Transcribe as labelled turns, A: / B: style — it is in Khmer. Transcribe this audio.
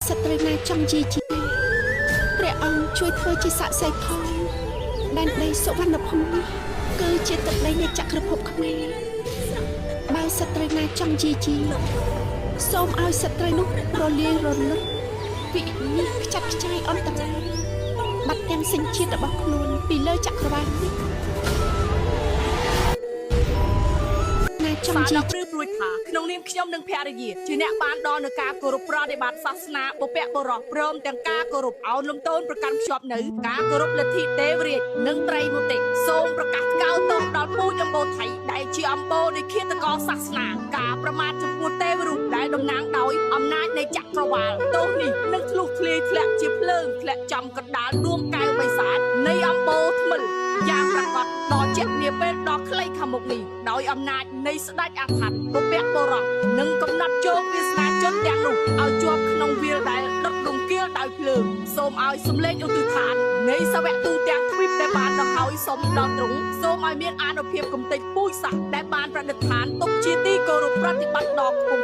A: ស្ត្រីណាចង់ជាជាព្រះអង្គជួយធ្វើជាសាក្សីផងដែនដីសុវណ្ណភូមិនេះគឺជាទឹកដីនៃចក្រភពខ្មែរបើស្ត្រីណាចង់ជាជាសូមឲ្យស្ត្រីនោះរលាយរលត់វិនិច្ឆ័យខ្ចាត់ខ្ចាយអន្តរាយបាត់ទាំងសញ្ជាតិរបស់ខ្លួនពីលើចក្រវាលនេះណាចង់
B: សារ
A: ជា
B: ដល់ព្រឺព្រួយថាក្នុងនាមខ្ញុំនិងភរិយាជាអ្នកបានដល់នៅការគោរពប្រតិបត្តិសាសនាបុព្វបុរសព្រមទាំងការគោរពអោនលំទោនប្រកាន់ខ្ជាប់នៅការគោរពលទ្ធិទេវរាជនិងត្រីមតិសូមប្រកាសថ្កោលទោសដល់ពូជអម្បូរថៃដែលជាអម្បូរនៃឃាតករសាសនាការប្រមាថចំពោះទេវរូបដែលតំណាងដោយអំណាចនៃចក្រវាលទោសនេះនឹងធ្លុះធ្លាយធ្លាក់ជាភ្លើងធ្លាក់ចំកណ្ដាលដួងកែវបិសាចនៃអម្បូរថ្មិលយ៉ាងប្រកបដល់ជានាពេលដ៏ខ្លីខាងមុខនេះដោយអំណាចនៃស្ដេចអាថ័ព្ទបុព្វបុរសនិងកំណត់ជោគវាសនាជនទាំងនោះឲ្យជាប់ក្នុងវាលដែលដុតរំគាលដោយភ្លើងសូមឲ្យសម្លេងឧទ្ទិដ្ឋាននៃសាវកទូទាំងទ្វីបដែលបានដល់ហើយសូមដល់ទ្រង់សូមឲ្យមានអានុភាពកំទេចពូជសាសន៍ដែលបានប្រណិដ្ឋានទុកជាទីគោរពប្រតិបត្តិដ៏ខ្ពង់